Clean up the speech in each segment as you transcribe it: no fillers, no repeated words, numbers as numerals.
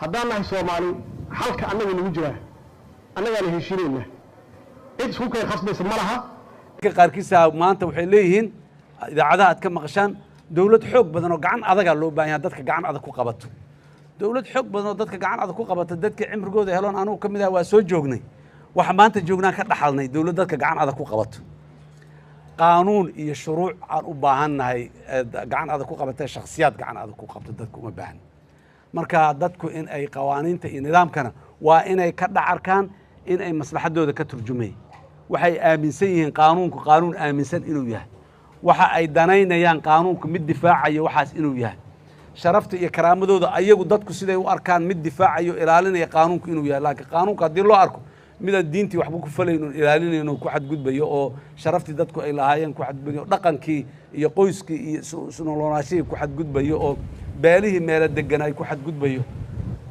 Haddaan nahay Soomaali, xalka annaga nagu jiraa, annagaana heshiinayna, cid isku keen khasbaysa ma laha. Qaarkiisa maanta waxay leeyihiin idaacadaha aad ka maqashaan, dowlad xoog badan oo gacan adagaa loo baahan yahay, dadka gacan adag ku qabato. Dowlad xoog badan oo dadka gacan adag ku qabata, dadka cimrigooda heloon anugu ka mid ah waa soo joognay, waxa maanta joognaan ka dhaxalnay dowlad dadka gacan adag ku qabato. Qaanuun iyo shuruuc aan u baahannahay gacan adag ku qabata, shakhsiyaad gacan adag ku qabto dadku uma baahna. Marka dadku in ay qawaaniinta iyo nidaamkana waa inay ka dhacarkaan in ay maslaxadooda ka turjumay, waxay aaminsan yihiin qaanuunku qaanuun aaminsan inuu yahay, waxa ay danaynayaan qaanuunku mid difaacayo waxaas inuu yahay, sharafta iyo karaamadooda ayagu dadku siday u arkaan mid difaacayo ilaalinaya qaanuunku inuu yahay. Laakiin qaanuunka haddii loo arko midaan diintii waxba ku falayno, ilaalinayno, ku xadgudbayo oo sharaftii dadku ay lahaayeen ku xadgudbayo, dhaqankii iyo qoyskii iyo isnolonaashihii ku xadgudbayo, oo beelihii meelo degan ay ku xadgudbayo,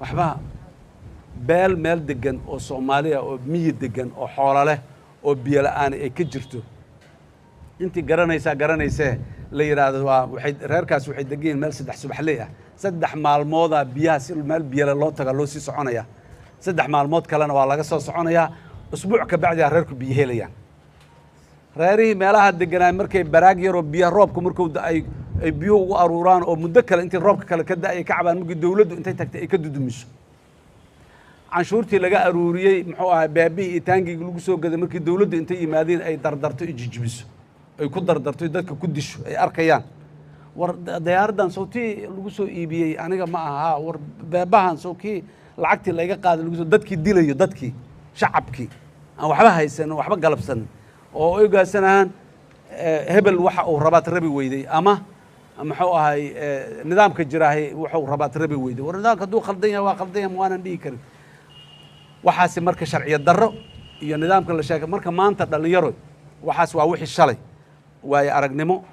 waxba beel meel degan oo Soomaaliya oo miyi degan oo xoolo leh oo biyo la'aan ay ka jirto, intii garanaysaa garanaysee la yidhaahdo waa waxay reerkaas waxay degan yihiin meel 3 subaxley ah, 3 maalmoodaa biyaha si meel biyale loo taga loo sii soconaya, 3 maalmood kalena waa laga soo soconayaa, usbuuc ka bacdi reerku biyo helayaan. Reerihii meelaha deganaa markay baraag yaroo biyaha roobku markuu ay biyuhu ugu aruuraan oo muddo kale intii roobka kale ka da'ay ka cabaan, markii dowladdu intay tagtay ay ka dudumiso canshuurtii laga aruuriyey, muxuu ahay, baabihii iyo taangigii lagu soo gaday, markii dowladdu intay yimaadeen ay dardarto iyo jijibiso, ay ku dardarto iyo dadka ku disho, ay arkayaan war diyaaraddan sawtii lagu soo iibiyey aniga ma aha, war beebahan sow kii lacagtii layga qaaday lagu soo, dadkii dilayo, dadkii shacabkii aan waxba haysanin, waxba galabsanin, oo ogaasanayaan hebel waxa uu rabaad rabi weyday, ama muxuu ahay nidaamka jiraahay wuxuu rabaad rabi weyday. War nidaamka hadduu khaldan yahay waa khaldan yahay, ma waanan dhihi karin waxaasi. Marka sharciyo darro iyo nidaamka la sheegay marka maanta dhallinyaro, waxaas waa wixii shalay waayo aragnimo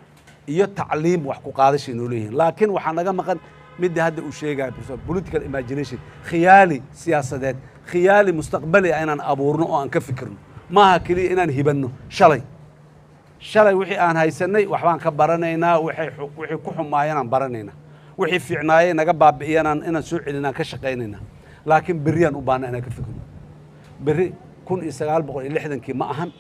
iyo tacliim wax ku qaadashay noo leeyihiin. Laakiin waxaa naga maqan midda hadda uu sheegaya professor, political imagination, khiyaali siyaasadeed, khiyaali mustaqbali ah inaan abuurno oo aan ka fikirno. Maaha keliya inaan hibanno shalay. Shalay wixii aan haysanay waxbaan ka baranaynaa, wixii ku xumaayeen baranaynaa, wixii fiicnaayey naga baabi'iyanaan inaan soo celinaan ka shaqaynaynaa. Laakiin berriyaan u baahna inaan ka fikirno. Berri 1960kii ma ahan,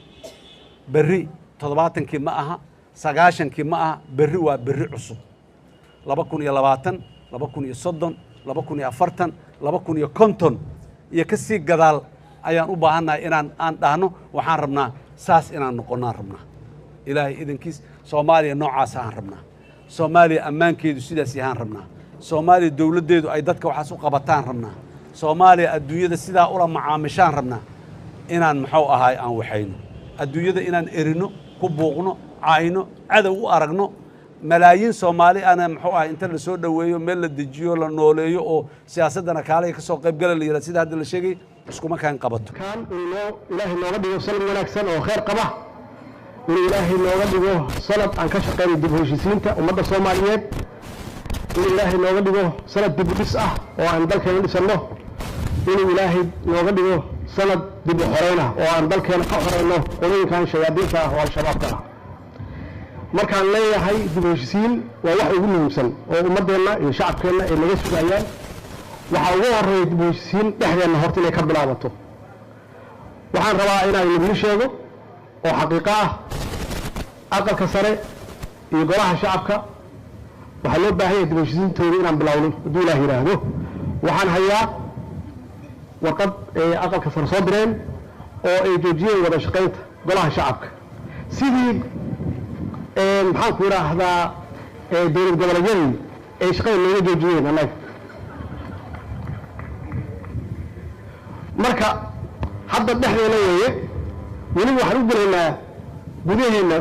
berri 70kii ma aha, 90kii ma aha, berri waa berri cusub. 2020, 2030, 2040, 2050 iyo ka sii gadaal ayaan u baahannahay inaan aan dhahno waxaan rabnaa saas inaan noqonnaan rabnaa. Ilaahay idankiis Soomaaliya noocaas aan rabnaa, Soomaaliya ammaankeedu sidaas yahaan rabnaa, Soomaaliya dowladdeedu ay dadka waxaas u qabataan rabnaa, Soomaaliya adduunyada sidaa ula macaamishaan rabnaa. Inaan muxuu ahaay aan waxayno adduunyada inaan erino, ku buuqno, cayno, cadow u aragno malaayiin Soomaali ana muxuu ahay inta la soo dhoweeyo, meel la dejiyo, la nooleeyo oo siyaasaddana kaalay ka soo qaybgala la yidhaha, sida hadda la sheegay iskuma kaan qabato. Kan inuu Ilaahay nooga dhigo sanad wanaagsan oo khayr qaba, inuu Ilaahay nooga dhigo sanad aan ka shaqeyno dib u heshiisiinta ummadda Soomaaliyeed, inuu Ilaahay nooga dhigo sanad dib u dhis ah oo aan dalkeena dhisanno, inuu Ilaahay nooga dhigo sanad dib u xoreyn ah oo aan dalkeena ka xoreyno qolooyinkan shayaadiinta ah oo Al-Shabaabka ah. Markaan leeyahay dib u heshiisiin waa wax ugu muhiimsan oo ummaddeenna iyo shacabkeenna ay naga sugayaan. Waxaa ugu horreeya dib u heshiisiin dhexdeenna horta inay ka bilaabato. Waxaan rabaa inaan idin sheego oo xaqiiqo ah, Aqalka Sare iyo Golaha Shacabka waxaa loo baahan yahay dib u heshiisiintooda inaan bilowno hadduu Ilaah yidhaahdo. Waxaan hayaa warqad ay Aqalka Sare soo direen oo ay joojiyeen wada shaqaynta Golaha Shacabka, sidii maxaan ku idhaahdaa dowlad goboleedyadii ay shaqada nooga joojiyeen annaga. Marka hadda dhexdeena weeye, weliba waxaan u gelaynaa gudaheenna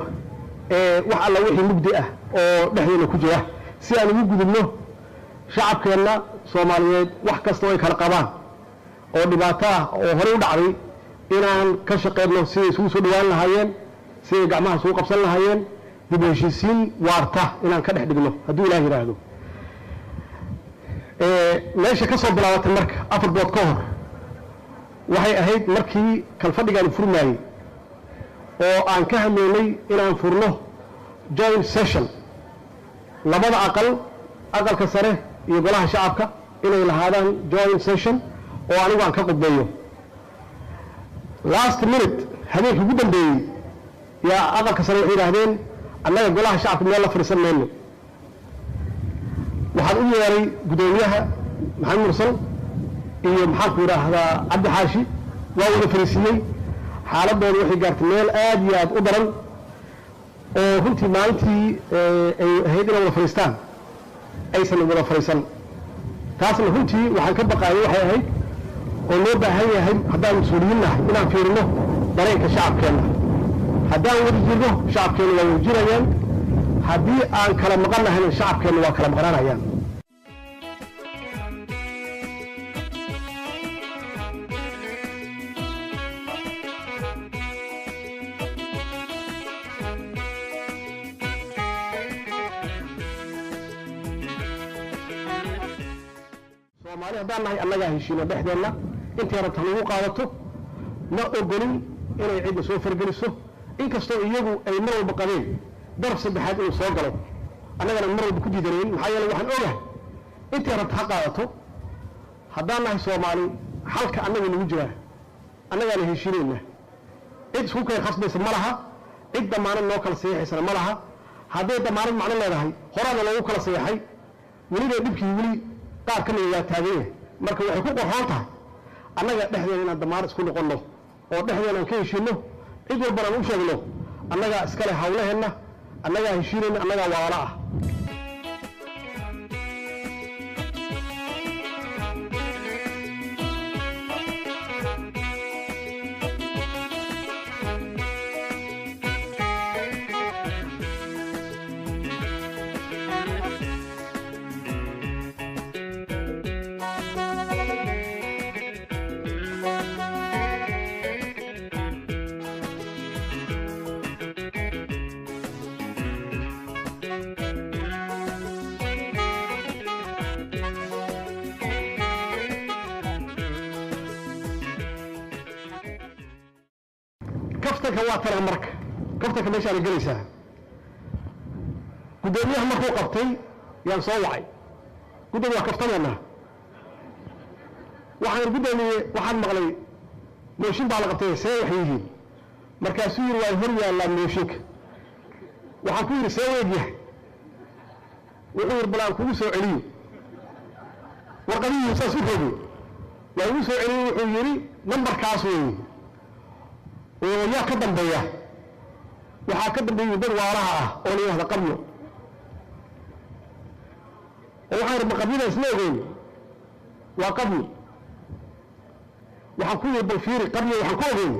wax alla wixii mugdi ah oo dhexdeena ku jira si aan ugu gudubno shacabkeenna Soomaaliyeed wax kasta oo ay kala qabaan oo dhibaato ah oo horey u dhacday inaan ka shaqeyno siday isugu soo dhawaan lahaayeen, siday gacmaha isugu qabsan lahaayeen, dib u heshiisiin waarta inaan ka dhex dhigno hadduu Ilaah yidhaahdo. Meesha ka soo bilaabatay marka 4 bilood ka hor waxay ahayd markii kalfadhigaan furmaayey oo aan ka hadlaynay inaan furno joint session labada aqal, Aqalka Sare iyo Golaha Shacabka, Inay lahaadaan joint session oo anigu aan ka qudbeeyo. Last minute, habeenkii ugu dambeeyey, yaa Aqalka Sare waxay yidhaahdeen, "Annaga Golaha Shacabka meel la fadhiisan mayno." Waxaan u yeeray guddoomiyaha Maxamed Mursal iyo, maxaanku yidhaahdaa, Cabdi Xaashi. Waa wada fariisiiyey. Xaaladooda waxay gaartay meel aad iyo aad u daran, oo runtii maalintii ay ahayd inay wada fadhiistaan aysan wada fadhiisan. Taasna runtii waxaan ka baqaayay waxay ahayd oo loo baahan yahay, haddaan mas-uuliyiin nahay, inaan fiirino dareenka shacabkeenna. Haddaan wada jirno, shacabkeenna waa wada jirayaan. Haddii aan kala maqan nahayna, shacabkeenna waa kala maqnaanayaan. Soomaali haddaan nahay, annagaa heshiino dhexdeenna. Intay rabta lagu qaadato. Ma ogolin inay cidna soo fargeliso, inkastoo iyagu ay mar walba qabeen daraf saddexaad inuu soo galo. Annagana mar walba ku diidanayn, maxaa yeele waxaan ogahay intay rabta ha qaadato. Haddaan nahay Soomaali, xalka annaga nagu jiraa, annagaana heshiinayna. Cid isku keen khasbaysa ma laha, cid damaanad noo kala saxiixaysana ma laha. Hadday damaanad macno leedahay, horaana loogu kala saxiixay. Welina dhibkii weli qaar ka mida waa taagan yahay. Marka waxay ku qorxoon tahay annaga dhexdeena inaan damaanad isku noqonno oo dhexdeena aan ka heshiinno, cid walbana aan u sheegno annagaa iskale hawlaheenna, annagaa heshiinayna, annagaa walaalo ah. Kaftanka waa tana. Marka kaftanka meeshaana gelaysaa, guddoomiyaha markuu qabtay yaan soo wacay. "Guddoomiye, waa kaftamaynaa." Waxaan, "Guddoomiye, waxaan maqlay mooshin baa la qabtay, see waxay yihiin?" Markaasuu yidhi, "Waa hor yaallaa mooshinka." Waxaan ku yidhi, "See weeg yahay?" Wuxuu yidhi, "Bal aan kugu soo celiyo warqadihii." Saas u rogay, waa igu soo celiyey. Wuxuu yidhi, "Nambarkaas weeye oo yaa ka dambeeya?" "Waxaa ka dambeeyay dad waalaha ah oo la yidhahda Qabyo." Oo waxaan idhi, "Ma qabyada isma ogeyn? Waa Qabyo." Waxaan ku yidhi, "Bal fiiri Qabyo, waxaan ku ogeyn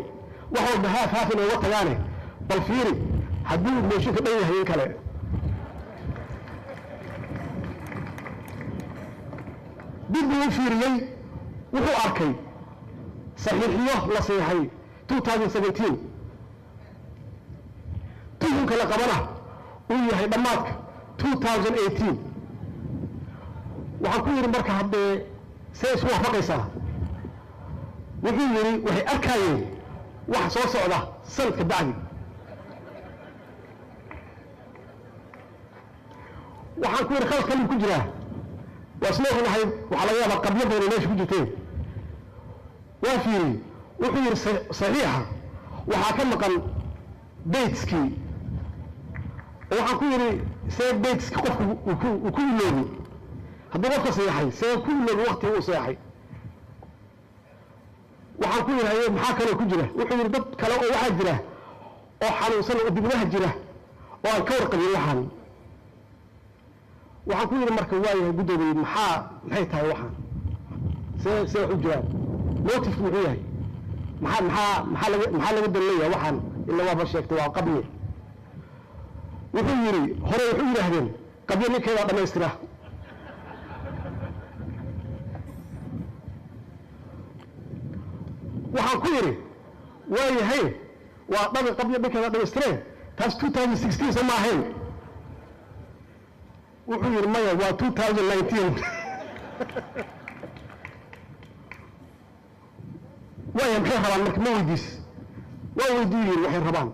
wax walba haaf haaf inooga tagaane. Bal fiiri hadduu mooshinka dhan yahay in kale." Dib buu u fiiriyey. Wuxuu arkay saxiixiyo la saxiixay 2017, tuhunka la qabana uu yahay dhammaadka 2018. Waxaan ku yidhi, "Marka haddee see isku waafaqaysaa?" Wuxuu yidhi, "Waxay arkaayeen wax soo socda sanadka bacdi." Waxaan ku yidhi, "Khalad kaluu ku jiraa, waa isla ognahay. Waxaa laga yaabaa qabyo badan meesha ku jirteen." Waa fiiriyey. Wuxuu yidhi, "Saxiixa waxaa ka maqan dateskii." Oo waxaan ku yidhi, "See dateski qofku uu ku iloobi? Hadduu qofka saxiixay, see ku iloobi waktiga uu saxiixay?" Waxaan ku yidhi, "Haye, maxaa kaloo ku jira?" Wuxuu yidhi, "Dad kale oo waxaa jira oo xanuunsan oo dibnaha jira oo aan ka warqabin waxaan." Waxaan ku yidhi, "Marka waayahay, guddoomiye, maxay tahay waxaan? See wax u jiraan? Motifku muxuu yahay? Maxaa laga dalleeyahay waxaan? Ila waaba sheegtay waa qabye." Wuxuu yidhi, "Hore wuxuu yidhaahdeen qabyo ninkeedaa dhammaystira." Waxaan ku yidhi, "Waayahay, waa dhabi qabyo ninkeedaa dhamaystireen. Taas 2016 soo ma ahayn?" Wuxuu yidhi, "Maya, waa 2019." "Waaya, maxay rabaan marka? Ma weydiis?" "Waa weydiiyiin. Waxay rabaan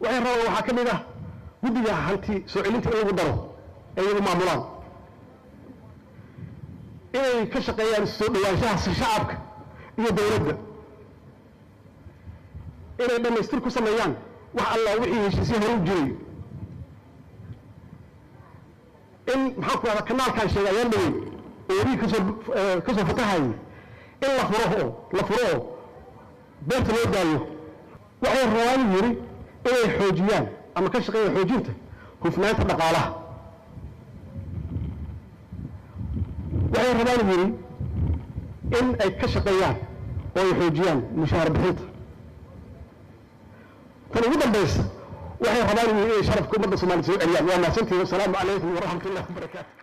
waxaa ka mid ah guddiga hanti soo celinta in lagu daro ee iyagu maamulaan." Inay ka shaqeeyaan soo dhawaanshaha shacabka iyo dowladda. Inay dhammaystir ku sameeyaan wax allah wixii heshiisyo hore u jiray. In, maxaan ku rahdaa, kanaalkaan sheegay ayaan dhawey oo webigii kasoo fatahayay in la furo oo beerta loo daayo. Waxay rabaan, yiri, inay xoojiyaan ama ka shaqeeyaan xoojinta hufnaanta dhaqaalaha. Waxay rabaan, yiri, in ay ka shaqeeyaan oo ay xoojiyaan mushaahar bixinta. Tan ugu dambaysa, waxay rabaan, yiri, inay sharafka ummadda Soomaaliya soo celiyaan. Waa mahadsantihiin. Wasalaamu calaykum waraxmat ullahi wabarakaatu.